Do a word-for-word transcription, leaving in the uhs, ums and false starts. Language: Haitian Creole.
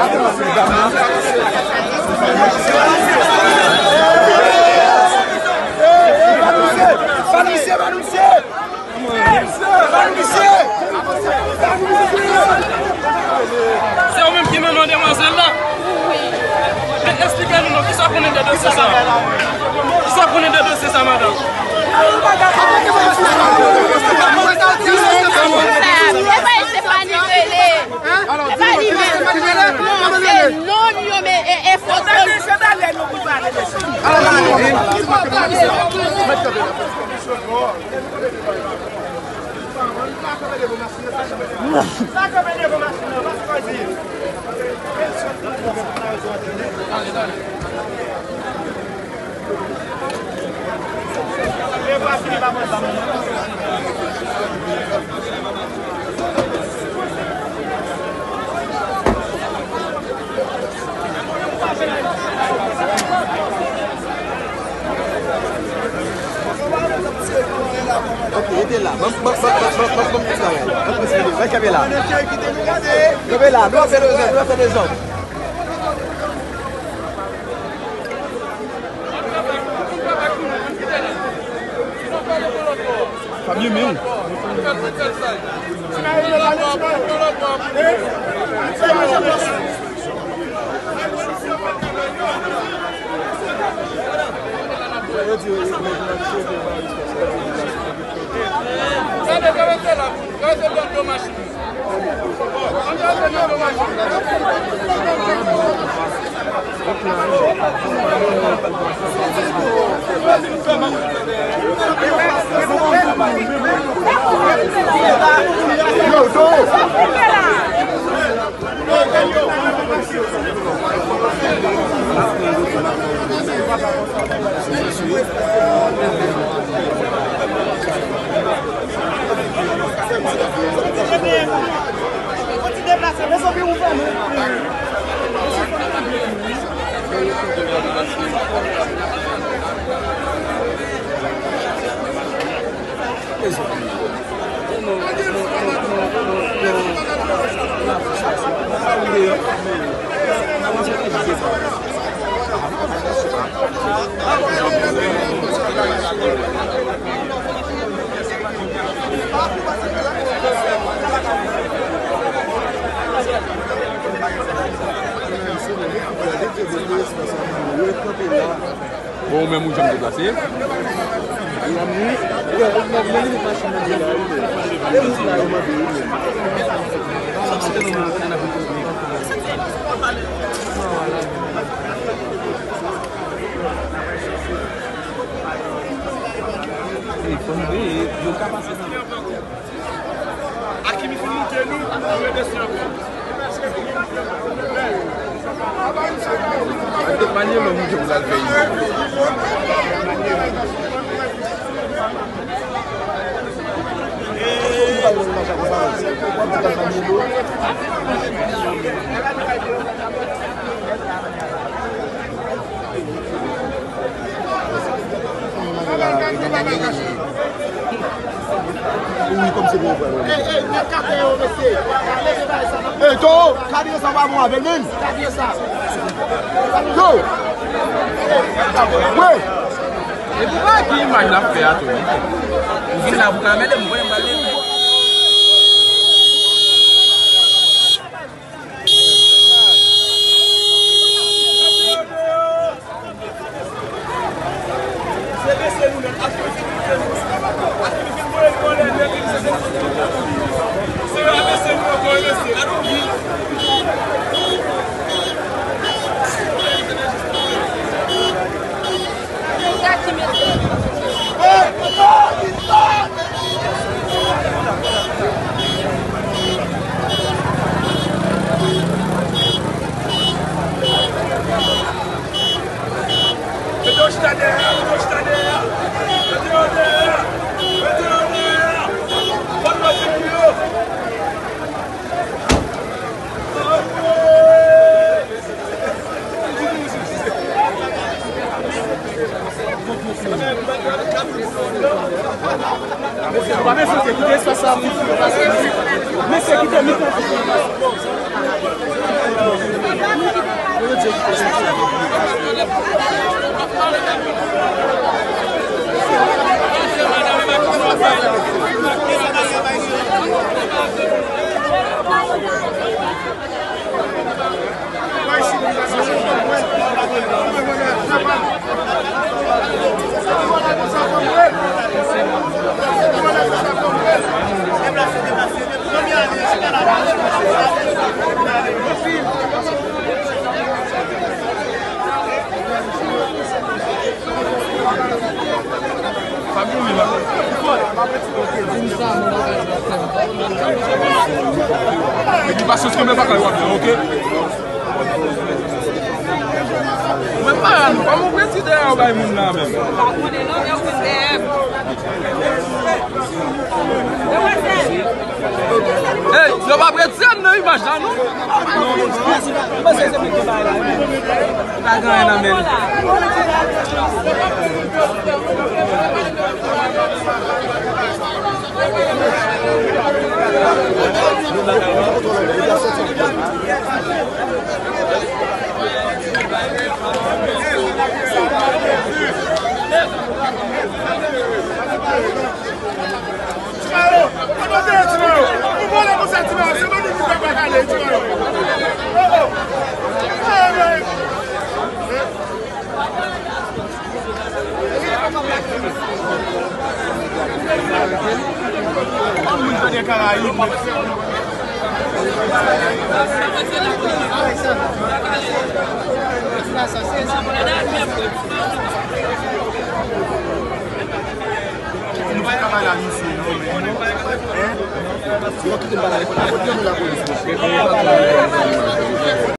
Se ou menm ki mennen demwazèl la? Wi. Men esplike nou non, kisa w konnen de dosye sa? Kisa w konnen de dosye sa, madanm? Se pa Estefani rele. Se pa li menm. Non, se non l yo, men e, e fòt non l. Ok, rete la. Ban, ban, ban, ban, ban, ban, ban, ban, ban, ban, kanpe la. Kanpe la, nou ap fè dezòd, nou ap fè dezòd. Fabien, men ou. Bon, ou menm ou janm deplase? Ey, fò n veye, yo ka pase nan Akimi fin moute nou, nou redeside ankò. Ak tout manye lò moute pou l al fè isit. Ey, Towo, kadre sa pa bon avè l menm. Towo. Wi. E pou pa ki imaj l ap fè a tou. Ou vin la pou ka anmède m, ou konnen m pral leve. Sispann fè bagay w ap fè, oke? Mwen pa, kòman w pran ti dèyè w bay moun nan menm? Ey, yo pa prete nan imaj la, non? Pa gen anyen nan men l. Nou pa ka bay la misye non, men. Hein? Yo kite m pale avèk, avèk lapolis.